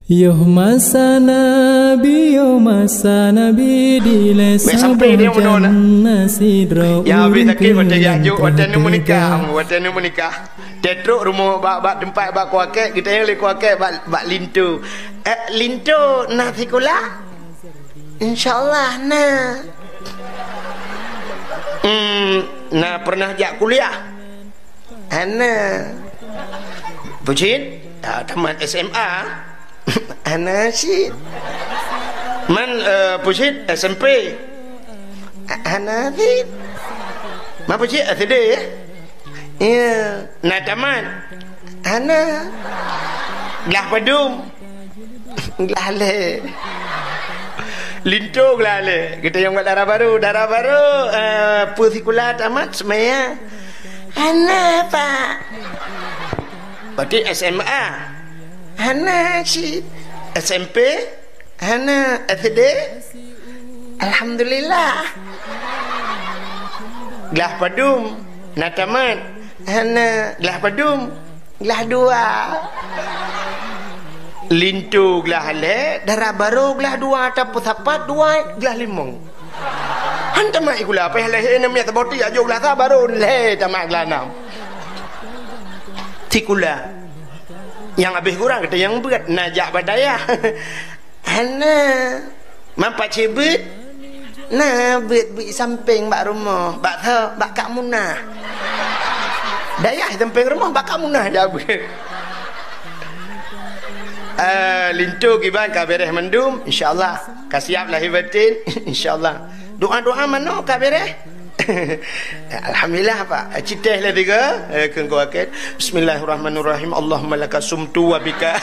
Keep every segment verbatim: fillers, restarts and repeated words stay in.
Yoh masa Nabi, yoh masa Nabi, dilèe saboh jan na sidroe ureueng keuneuk teuka. Bèk sampai dia meunoe nah. Ya, habéh sakét watèe geujak jok, watèe neumeunikeue, watèe neumeunikeue. Teutrok rumoh bak, bak teumpat bak kuakèe, geutanyong lé kuakèe bak, bak linto. "Eh, linto na sikula?" "Insya Allah na." "Hmm, na pernah jak kuliah?" "Hana." "Peue cit?" "Ah, tamat S M A." "Hana cit." "Man, eh, peue cit?" "S M P." "Hana cit." "Man peue cit?" "S D, ya?" "Ya." "Na tamat?" "Hana." "Glah padum?" "Glah lhèe." Linto glah lhèe. Geutanyong bak dara barô, "Dara barô, eh, peue sikula tamat seumaya?" "Hana, Pak." "Berarti S M A?" "Hana cit." "S M P?" "Hana." "S D?" "Alhamdulillah." "Glah padum na tamat?" "Hana." "Glah padum?" "Glah dua." Linto glah lhèe, dara barô glah dua, tapeusapat dua, glah limong. Han tamat sikula, payah lahé aneuk miet saboh tiek, jak jok glah sa barô lhèe tamat glah nam. Sikula. Nyang habéh kurang, geutanyong beuet, na jak bak dayah? "Hana." "Man pat cit beuet?" "Na beuet, beuet sampéng bak rumoh, bak tho, bak Kak Munah." Dayah sampéng rumoh, bak Kak Munah jak beuet. Eh, linto kiban ka bèrèh mandum, insya Allah. Ka siap lahé batén, insya Allah. Doa-doa manoe ka bèrèh? Alhamdulillah, Pak. Cit teh lé tiga, eh, keu engkau akhir. Bismillahirrahmanirrahim. Allahumma laka sumtu wa bika.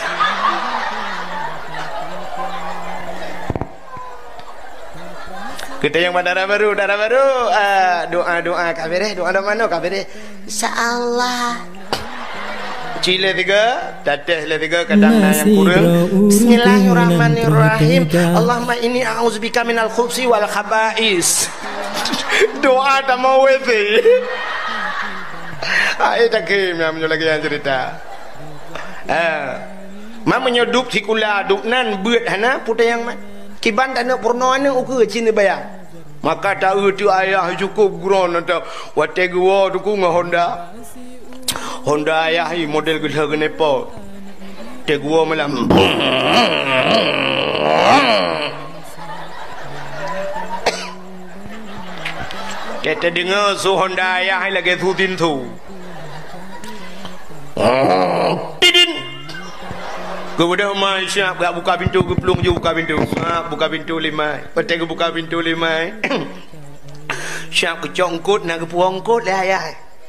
Geutanyong bak dara barô, dara barô, ah, doa-doa ka bèrèh, doa-doa manoe ka bèrèh. Insya Allah. Cit lé tiga, tateh lé tiga, kadang na nyang kureueng. Bismillahirrahmanirrahim. Allahumma inni a'udzubika minal khubsi wal khaba'is. Doa tamong W C. Hai, tak kheun meunyoe lagèe nyan cerita. Ah. Man meunyoe dub sikula, dub nan beuet hana, peue teuh nyang mat. Kiban taneuk peurunoe aneuk ukeue cit neubayang. Maka taeu teuk ayah cukôp gron ata watèe geuwoe teungku ngon Honda. Honda ayah i model geuh lheueh geuneupot. Teuk geuwoe malam. Teudeungoe su Honda ayah lagèe su tinsu. Tidin. Geubeudôh mai siap, geujak buka pintoe, geuplueng ju buka pintoe. Siap buka pintoe lé mai. Watèe geubuka pintoe lé mai. Siap geucok eungkôt, na geupuwoe eungkôt lé ayah.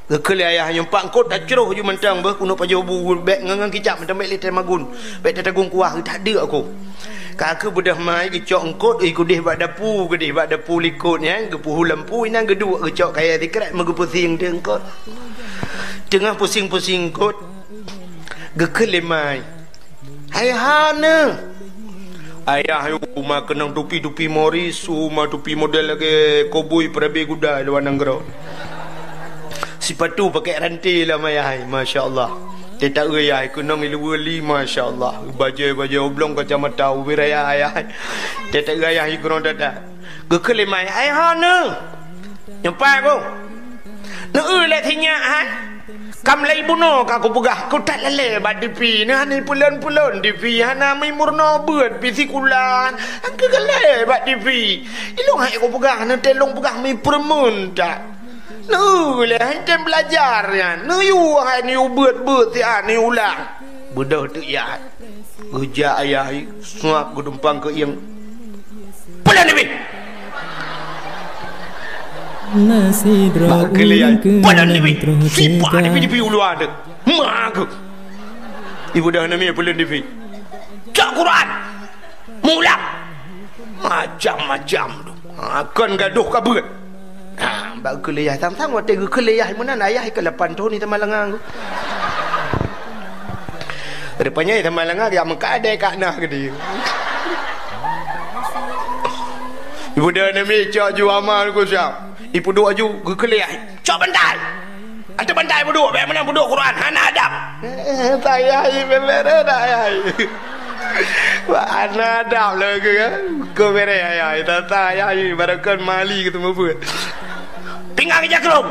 Geukheun lé ayah, "Nyoe pat eungkôt tacroh ju mantong beuh, keuneuk pajoh bu bèk ngon, ngon kicap mantong bèk lé tamagun. Bèk tatagun kuah, that deuk aku." Ka geubeudôh mai geucok eungkôt, ih, keudéh bak dapu, keudéh bak dapu likôt nyan, geupeuhu lampu inan geuduek geucok kayèe sikrek meugeupeusieng teuk eungkôt. Teungoh pusieng-pusieng eungkôt, geukheun lé mai. Hai hana. Ayah uma keunong tupi-tupi Morris, uma tupi model lagèe koboi peurabe guda luwa nanggroe. Sipatu pakèk ranté lam ayah, masya Allah. Teutak ayah keunong iluwa li, masya Allah. Bajèe-bajèe oblong kacamata ubé raya ayah. Teutak ayah keunong dada. Geukheun lé mai, "Hai hana." Nyoe pat ku. Neu lé sinyak hai. Kam lé bunoe ka kupeugah, kutat lalé bak T V. Neu hana pulon-pulon T V, hana mi meurunoe beuet pi sikula. Angkeu galé bak T V. Ilong hai kupeugah, neu teuh lôn peugah mi peureumeun that. Neu lé hai tem belajar nyan. Neu yue hai neu beuet-beuet siat neu ulang. Beudôh teuk yah. Geujak ayah i, suap geudumpang keu ieng. Pelan leubeh. Bak keulian, pelan leubeh. Sipa di pipi ulu ada. Ma keuh. Ibu dah nami pelan leubeh. Cak Quran. Mulang. Macam-macam tu. Akan gadoh ka beuet. Ha, bak geukheun lé yah. Sang-sang watèe geukheun lé yah meunan, ayah i ka lapan thon i teuma langa. Rupanya i teuma langa geujak meukat adèe ka na keudéh. Ibu dah nami cok ju ama ku siap. Ipeuduek ju geukheun lé yah. Cok bantai. Ateueh bantai peuduek, bèk meunan peuduek Quran, hana adab. Eh, eh, ayah i, bèk, bèk, bèk, ayah i. Wah, hana adab lagèe nyan. Keu beureh ayah, tata ayah ni, barokon mali keu teumeubuet. Pingan ija krông.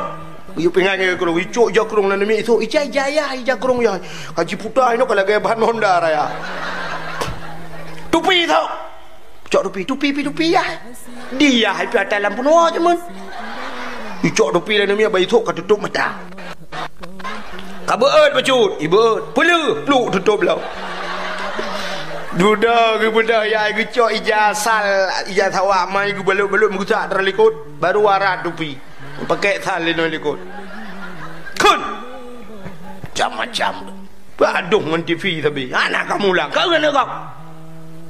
Yue pingan ija krông, yue cok ija krông nan mi, ijai, ijai ayah, ija krông ayah. Ka jiputa inoe ka lagèe ban Honda raya. Tupi tu. Cok tupi, tupi pi tupi yah. Di yah pi atas lampu noe cit meunan. Icok tupi lé neumi, bah icok ka tutup mata. Ka beuet bacut, ibeuet. Peuleuh, pluk tutup lom. Dudoe geubeudôh yah, geucok ija sal, ija sawa mai geubalot-balot meugusak dalam likot, baru warat tupi. Pakèk sal linoe likot. Kheun! Macam-macam. Bak adoh ngon T V sabe. Hana ka mulang. Ka ngon agam.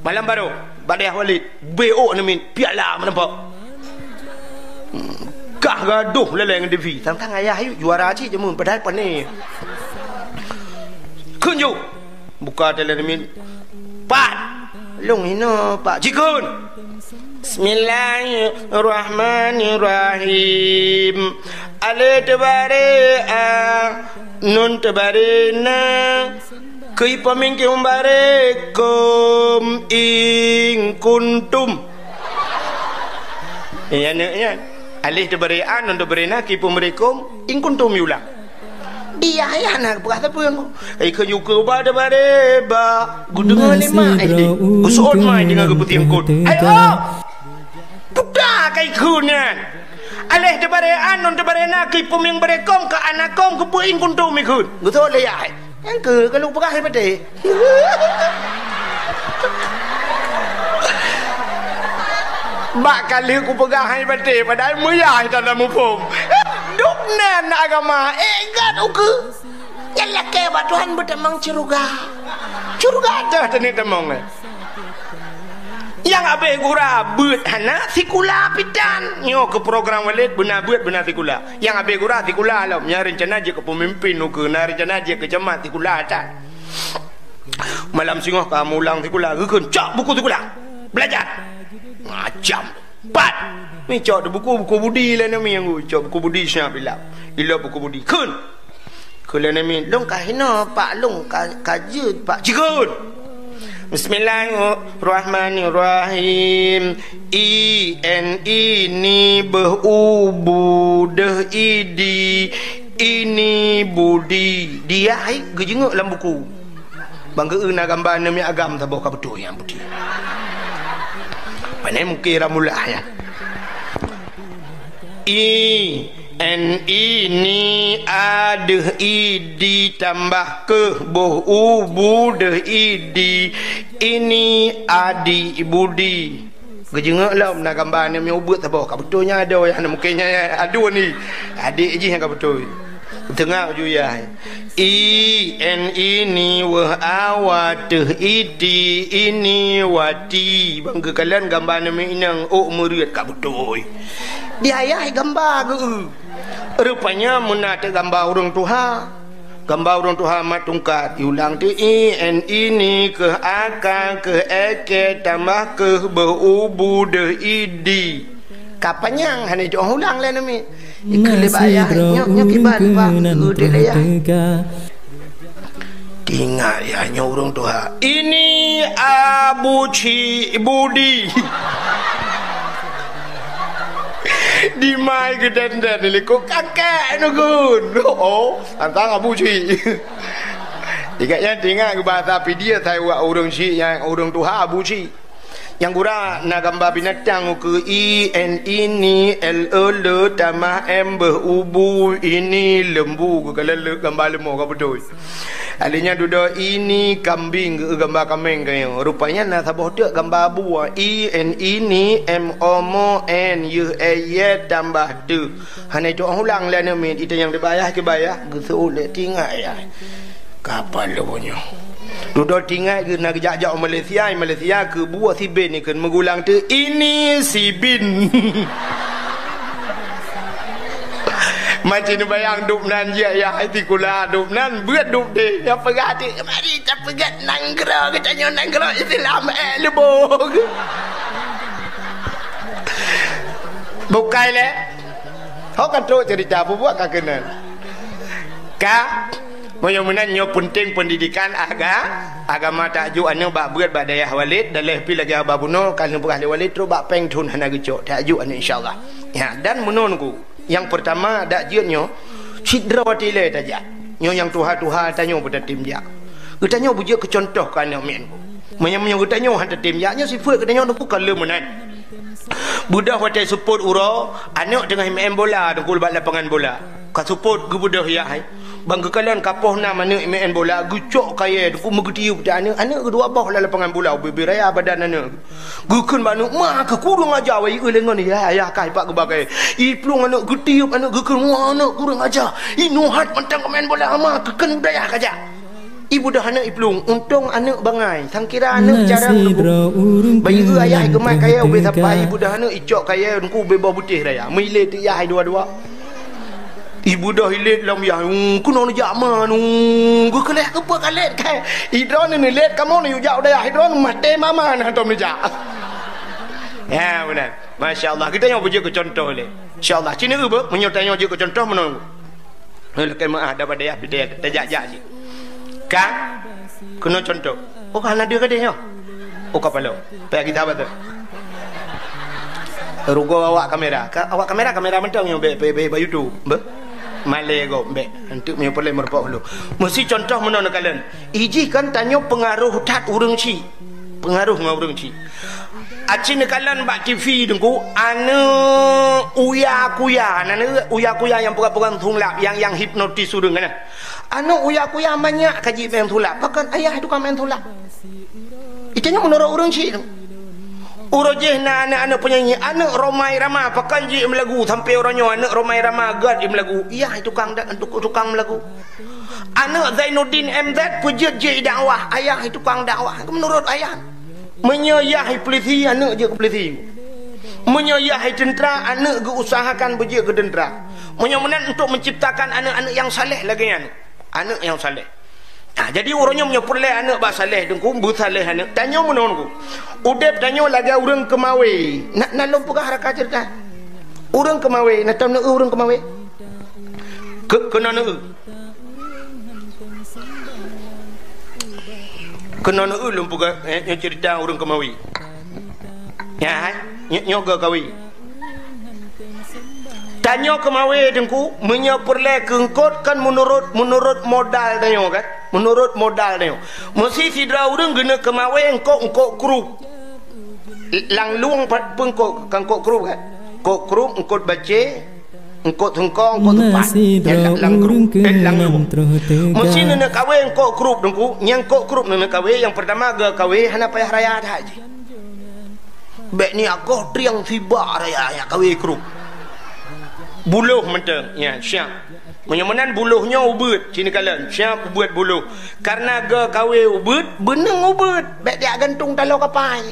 Malam baroe, bak dayah Walid, B O neumi piala meuneupok. Hmm. Kah gadoh lé-lé ngon T V. Tang-tang ayah ayue juara cit jameun, padahai pané. Kheun ju. Buka teuh lé neumi. Pat. Lôn hinoe, Pak. Cikheun. Bismillahirrahmanirrahim. Alif teubaré a, nun teubaré na, keu ipeumieng keu baré kum in kuntum. Iya, nyan, nyan. Alif teubaré a, nun teubaré na, keu ipeumieng baré kum in kuntum, iulang. Di ayah na geupeugah sapeue ngon. Ai keu yukeue ba daripada ba geudeungoe lé mak ai deh. Geuseuôt mai deungon geupeutieng kot. Ai oh! Puta kai kheun nyan. Aleh teubaré an, nun teubaré na, keu ipeumieng baré kong, keu anak kong, keu peue in kuntum ikheun. Geuseuôt lé yah ai. Nyang keu ka lôn peugah hai patéh. Bak ka lheueh kupeugah hai patéh, padahai meuyah hana muphom. Dum nan agama, eh, gat ukeue. Nyan lakée bak Tuhan beutamong syeuruga. Syeuruga teuh teunie tamong, eh. Nyang abéh gura beuet hana sikula pitan. Nyoe keu program Walid beuna beuet beuna sikula. Nyang abéh gura sikula lom, nyang reuncana jeuet keu peumimpin ukeue, na reuncana jeuet keu camat sikula that. Malam singoh ka mulang sikula, geukheun, "Cok buku sikula. Belajar." Macam. Pat. Mi cok buku, buku budi lé nami nyang cok buku budi siap ilap. Ilap buku budi. Kheun. Kheun lé nami, "Lôn ka hinoe, Pak, lôn ka, ka jeuet, Pak." Cikheun. Bismillahirrahmanirrahim. I, N, I, ni, beuh, u, bu, deuh, i, di, ini, budi. Di yah hai geujeungok lam buku. Bang geu na gamba nami agam saboh ka beutôi nyang putih. Pane mungkin ramulah ya. I, N, I, ni, a, deuh, i, di, tambah keuh, boh, u, bu, deuh, i, di, ini, adi, budi. Geujeungok lom na gamba nami ubeuet saboh ka beutôi nyan adoe, ya, mungkin nyan adoe ni. Adek jih nyang ka beutôi. Teungoh ju yah. I, N, I, ni, weuh, a, wa, teuh, i, ti, ini, wati. Bang geukalon gamba nami inong ôk meureuet ka beutôi. Di ayah gamba geu. Rupanya meunan teuk gamba ureuëng tuha. Gamba ureuëng tuha mat tungkat. Iulang teuk i, N, I, ni, keuh, a, ka, keuh, e, ke, tambah keuh, beuh, u, bu, deuh, i, di. Ka panyang hana jeuet ulang lé nami. Ikeu lé bak ayah, nyoe, nyoe kiban, Pak. Udeh lé yah. Tingat ya nyoe ureuëng tuha. Ini Abu Cik Budi. Dimai geudan-dan likot kakek nukun. Oh, tantang Abu Cik. Ingat nyan tingat keu bahasa Pidie sai wak ureuëng syik nyang ureuëng tuha Abu Cik. Nyang gura na gamba binatang ukeue i, N, I, ni, L, E, le, tamah, M, beuh, u, bu, ini, lembu, geukalon le gamba leumo ka beutôi. Alèh nyan dudoe ini kambing geu gamba kaméng keu nyoe. Rupanya na saboh teuk gamba bu, i, N, I, ni, M, O, mo, N, yeuh, e, ye, tambah, teuh. Hana jeuet ulang lé nami, itanyong di bayah keu bayah, geuseuôt lé tingat ya. Kapal lôn nyoe. Dudoe tingat geu na geujak-jak u Malaysia, i Malaysia keu buet sibin ikheun meugulang teuk ini sibin. Macam neubayang dum nan jih ya hai sikula dum nan beuet dum deh. Nyang peugah teuk mari tapeugét nanggroe geutanyoe nanggroe Islam eh lubong. Bukai lé. Ho ka trok cerita bubuat ka keunan. Ka Meunyoe meunan nyoe peunteng peundidikan aga-, agama. Tajok aneuk bak beuet bak dayah Walid, dan lheueh pi lagèe haba bunoe ka lheueh peugah lé Walid trok bak péng thon hana geucok. Tajok aneuk insya Allah. Ya, dan meunoe Teungku. Nyang peurtama dak jeuet nyoe, sidroe watèe ilèe tajak. Nyoe nyang tuha-tuha tanyoe beutatem jak. Geutanyoe beujeuet keu cuntoh keu aneuk miet Teungku. Meunyoe, meunyoe geutanyoe han tatem jak, nyoe sifeuet geutanyoe Teungku ka lheueh meunan. Beudôh watèe seupôt uroe, aneuk teungoh meu'en bola Teungku bak lapangan bola. Ka seupôt geubeudôh yah hai. Ban geukalon ka poh nam aneuk meu'en bola, geucok kayèe Teungku meugeutiyeub teuh aneuk, aneuk geudua boh lam lapangan bola, ubé-bé raya badan aneuk. Geukheun bak aneuk, "Ma keuh kurang aja, wai eu lé ngon yah, yah kah ipak geubakèe." Iplueng aneuk geutiyeub aneuk geukheun, "Wah aneuk kurang aja, inoe hat mantong keu meu'en bola, ma keuh kheun dayah kajak." Ibeudôh aneuk iplueng, untông aneuk bangai, sangkira aneuk carông Teungku. Bayeue ayah geumat kayèe ubé sapai, ibeudôh aneuk icok kayèe Teungku ubé boh beutéh raya. Meuilét yah hai dua-dua. Ibeudôh ilét lom yah, "Hmm, keunoe neujak ma, hmm, geukeuleh keupeue ka lét kèe. Idroeneuh neulét kamoe neujak u dayah, idroeneuh maté mama na tom neujak." Ya, beuna. Masya Allah, geutanyoe beujeuet keu cuntoh lé. Insya Allah, ci neu beuh, meunyoe tanyoe jeuet keu cuntoh meunoe. Lakèe meu'ah daripada yah pidèe tajak-jak cit. Ka? Keunoe cuntoh. Oh, ka hana deuh gadeh nyoe? Oh, ka palong. Payah gita bateue. Rugoe awak kamera. Ka, awak kamera, kamera mantong nyoe bèk, bèk, bèk, bak YouTube. Beuh? Malèe gob bèk. Anteuk meunyoe peureulèe meurumpok lôn. Meusi cuntoh meunoe neukalon. Ijih kan tanyoe peungaroh that ureueng chik. Peungaroh ngon ureueng chik. Aci neukalon bak T V Teungku, aneuk uya-kuya, na aneuk uya-kuya nyang peugah-peugah sulap, nyang, nyang hipnotis ureueng kana. Aneuk uya-kuya manyak ka jimeu'en sulap, pakon ayah tukang meu'en sulap. Itu nyoe meunurot ureueng chik tu. Uroe jéh na aneuk-aneuk peunyanyi, aneuk Rhoma Irama, pakon jeuet meulagu, sampoe uroe nyoe aneuk Rhoma Irama gèt jimeulagu. Yah tukang da-, tuk-, tukang meulagu. Aneuk Zainuddin M Z peue jeuet jeuet dakwah, ayah tukang dakwah. Meunurot ayah. Meunyoe yah polisi, aneuk jeuet keu polisi. Meunyoe yah teuntra, aneuk geuusahakan beujeuet keu teuntra. Meunyoe meunan untuk menciptakan aneuk-aneuk nyang saleh lagèe nyan. Aneuk nyang saleh. Nah, jadi uroe nyoe meunyoe peureulèe aneuk bak saleh Teungku, beusaleh aneuk. Tanyoe meunoe Teungku. Udép tanyoe lagèe ureueng keumawé. Na, na lôn peugah raka ceurita. Ureueng keumawé, na tom neu ureueng keumawé? Keu-, keunoe neu. Keunoe neu lôn peugah, eh, nyoe ceurita ureueng keumawé. Ya, hai? Nyoe, nyoe geuh kawé. Tanyoe keumawé Teungku, meunyoe peureulèe keu eungkôt kan meunurot, meunurot modal tanyoe kan? Meunurot modal tanyoe. Meusi sidroe ureueng geuneuk keumawé eungkôt, eungkôt krup. Lam lueng pa-, peue eungkôt, kan eungkôt krup kan? Eungkôt krup, eungkôt bacé, eungkôt seungkong, eungkôt tupat. Nyan lam, lam krup, eh, lam lueng. Meusi neuneuk kawé eungkôt krup Teungku, nyang eungkôt krup neuneuk kawé, nyang peurtama geuh kawé hana payah raya that jih. Bèk ni akoh triang sibak raya, ya kawé krup. Buloh mantong, ya, siap. Meunyoe meunan buloh nyoe ubeuet, ci neukalon, siap ubeuet buloh. Karena geuh kawé ubeuet, beuneueng ubeuet, bèk jak gantung taloe kapai.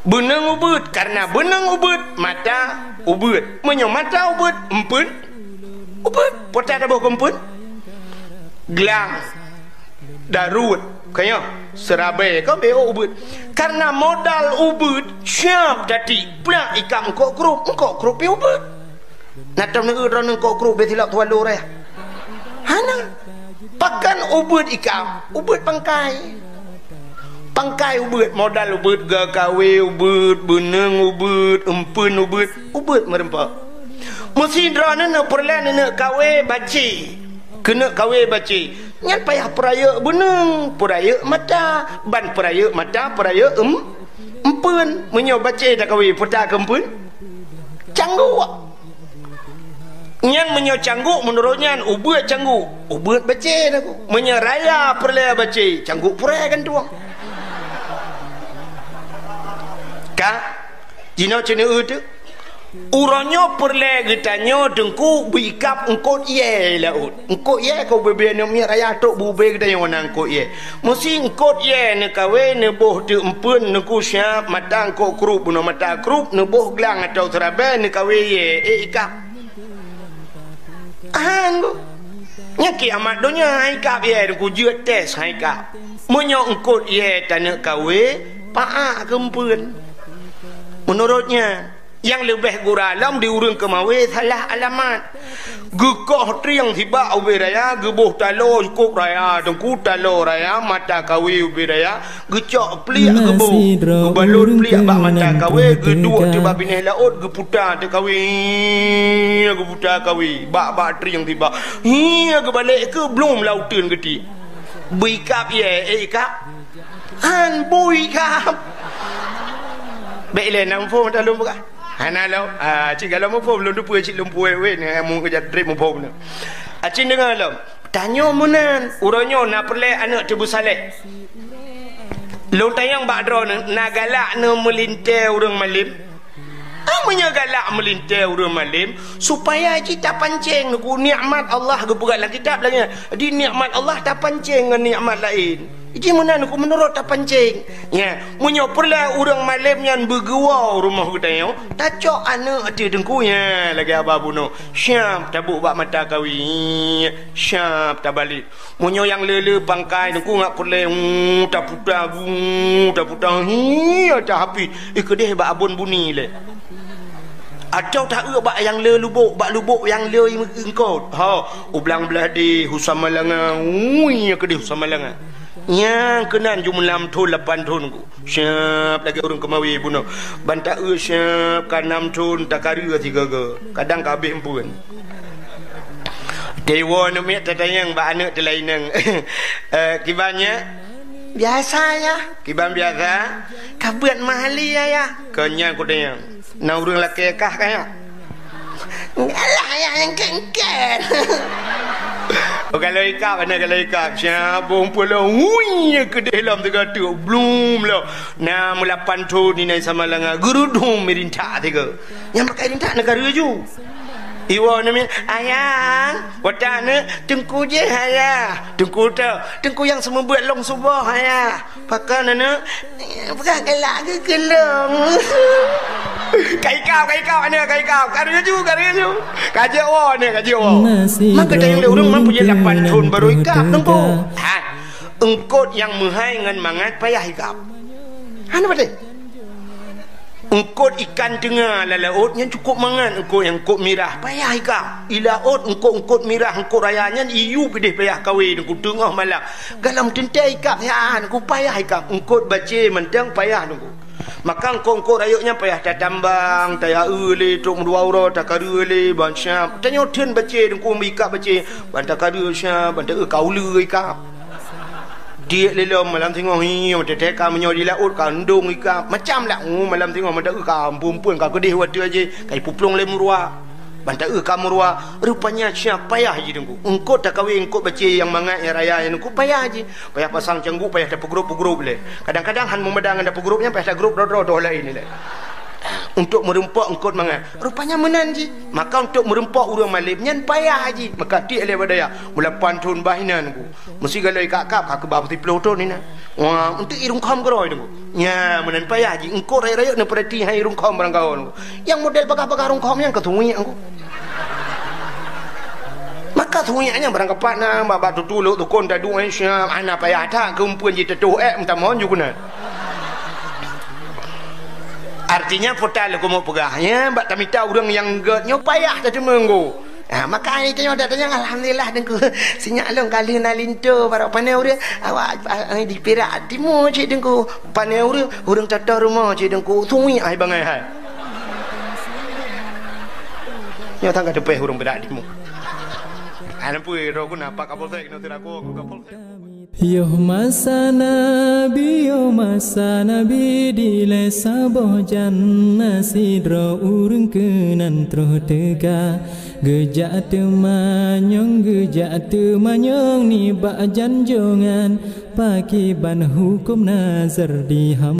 Beuneueng ubeuet, karena beuneueng ubeuet, mata ubeuet. Meunyoe mata ubeuet, eumpeuen ubeuet. Peue taboh keu eumpeuen? Glang. Daruet, ka nyoe, seurabai ka bèk ubeuet. Karena modal ubeuet, siap tatiek, plak ikab eungkôt krup, eungkôt krup pih ubeuet. Na tom neueu droeneuh eungkôt krup bèk silap tuwalo raya. Hana. Pakon ubeuet ikab, ubeuet pangkai. Pangkai ubeuet, modal ubeuet, geuh kawé ubeuet, beuneueng ubeuet, eumpeuen ubeuet, ubeuet meureumpok. Meusi droeneuh peureulèe neuneuk kawé bacé. Keuneuk kawé bacé. Nyan payah peurayeuk beuneueng, peurayeuk mata, ban peurayeuk mata, peurayeuk eum-, eumpeuen. Meunyoe bacé takawé, peue takeu eumpeuen? Cangguk. Nyan meunyoe cangguk, meunurot nyan, ubeuet cangguk, ubeuet bacé takeu. Meunyoe raya peureulèe bacé, cangguk purèe gantueng. Ka? Jinoe ci neueu teuh. Uroe nyoe peureulèe geutanyoe Teungku beuikab eungkôt yèe laôt. Eungkôt yèe ka ubé-bé aneuk miet raya trok beu-ubé geutanyoe na eungkôt yèe. Meusi eungkôt yèe neukawé neuboh teuk eumpeuen Teungku siap mata eungkôt krup bunoe mata krup neuboh glang atau seurabai neukawé yèe ék ikab. Hán, Bu. Nyan kiamat donya han ikab yèe Teungku jeuet tes han ikab. Meunyoe eungkôt yèe taneuk kawé, paak keu eumpeuen. Meunurot nyan, Nyang leubeh gura lom di ureuëng keumawe salah alamat. Geukoh trieng sibak ubé raya, geuboh taloe cukôp raya, teungku taloe raya, mata kawe ubé raya, geucok pliek geuboh, geubalot pliek bak mata kawe, geuduek teuh bak binéh laôt, geuputa teuh kawe, geuputa kawe, bak-bak trieng sibak. Hi, geubalek keu blom lam uteuen geutiek. Bui kab ye, eh, kab. Han bui kab. Bék lé nam phom dah lom peugah. Hana lom. Ah, cit galom muphom lôn dupeue cit lôn puwe weh ni mu keujak trip muphom ni. Acin deungoe lom. Tanyoe meunan, uroe nyoe na peureulée aneuëk teubeusaléh. Lôn tanyong bak droeneuh, na galak neuh meulintée ureuëng malém? Ah, meunyoe galak meulintée ureuëng malém, supaya jih tapancéng neuku nikmat Allah geupeugah lam kitab lagée nyan. Di nikmat Allah tapancéng ngon nikmat laén. Jih meunan neuku meunurot tapancéng. Nya, meunyoe peureulée ureuëng malém nyan beugeuwoe rumoh geutanyoe, tacok aneuëk ateueh teungku nya lagée haba bunoe. Siap taboh bak mata kawe. Siap tabalek. Meunyoe nyang le-le pangkai teungku ngat peureulée, uh, taputa gu, taputa hi, tahapi, eh, keudeh bak abon buni lé. Atawa taeu bak nyang le lubok, bak lubok nyang le eungkot. Ha, u Blang Blahdeh, u Samalanga, ui, keudeh u Samalanga. Nyang keunan jumeulam thon lapan thon ku. Siap lagée ureuëng keumawe bunoe. Ban taeu siap ka nam thon takareu sigoe-goe. Kadang ka abéh empeuen. Teuwoe neumiet tatanyong bak aneuëk teulaineng. Eh, kiban nyak? Biasa, ya. Kiban biasa? Ka beuet mahali, ya, ya. Keu nyan kutanyong. Na ureuëng lakée kah ka, ya? Alah, ya, nyang kén-kén. Oh, kalau ikab, ana kalau ikab. Siap, bong pulo. Hui, keudeh lom teuga teuk. Blum lom. Na meulapan thon ni nai sama langa. Geurudum meurintak teuga. Nyang pakai rintak negara ju. Iwoe namiet, "Ayah, watée aneuëk teungku jih, ayah." Teungku teu, teungku nyang seumeubeuet lôn suboh, ayah. Pakon aneuëk, peugah galak geukeulong. Ka ikab, ka ikab aneuëk, ka ikab. Ka reuju, ka reuju. Ka jeuet woe aneuëk, ka jeuet woe. Maka tayang lé ureuëng mampu jeuet lapan thon baru ikab, teungku. Ha, eungkot nyang meuhai ngon mangat payah ikab. Hana patéh. Eungkot ikan teunga lam laôt nyan cukôp mangat eungkot nyang eungkot mirah, payah ikab. I laôt eungkot-eungkot mirah, eungkot raya nyan iyue keudeh payah kawé teungku teungoh malam. Galom teuntée ikab siat teungku payah ikab. Eungkot bacé mantong payah teungku. Maka eungkot-eungkot rayeuk nyan payah tatambang, tayaeu lé, trok meudua uroe, takareu lé, ban siap. Tanyoe theun bacé teungku meuikab bacé, ban takareu siap, ban taeu ka uleue ikab. Tiek lé lom malam singoh hi, teutek ka meunyoe di laôt ka ndong ikab. Macam lah, oh, malam singoh meuda ka amphon-phon ka keudeh watée jih, ka ipeuplong lé meurua. Ban taeu ka meurua, rupanya siap payah jih teungku. Eungkot takawé eungkot bacé nyang mangat nyang raya nyan teungku payah jih. Payah pasang cangguk, payah tapeugrôp-peugrôp lé. Kadang-kadang han meumada ngon tapeugrôp nyan payah tagrôp droe-droe toh laén ilée. Untuk meureumpok eungkot mangat. Rupanya meunan jih. Maka untuk meureumpok ureuëng malém nyan payah jih. Maka tiek lé bak dayah. Meulapan thon bah inan teungku. Meusigohlom ikab-kab ka keubah siploh thon inan. Wah, untuk irungkhom keudroe teungku. Nya, meunan payah jih. Eungkot rayeuk-rayeuk neupeurati hai irungkhom barangkaho teungku. Nyang model bagah-bagah rungkhom nyang keu suwiek teungku. Maka suwiek nyan barangkapat na, bak-bak tutu lhok tukon taduek, eh, siap, hana payah that, keu eumpeuen jiteutoh ék, meutamong ju keunan. Artinya, peutal leukumu peugah, ya, bak tamita ureuëng nyang gét nyoe payah tateumeung go. Ha, maka ai tanyoe dak tanyong, alhamdulillah, Teungku. Sinyak lôn ka lheueh na linto, barô pané ureuëng, awak, ah, di Pirak Timu cit, Teungku. Pané ureuëng, ureuëng totoh rumoh cit, Teungku. Suwiek ai bangai hai. Nyoe tangga teupeh ureuëng Pirak Timu. Ana pui roh guna Pak Kapolsek, kena tira ko Kapolsek. Yoh masa Nabi, yoh masa Nabi, dilée saboh jan na sidroe ureuëng keunan troh teuka. Geujak teumanyong, geujak teumanyong nibak janjongan, pakiban huköm nazar di ham-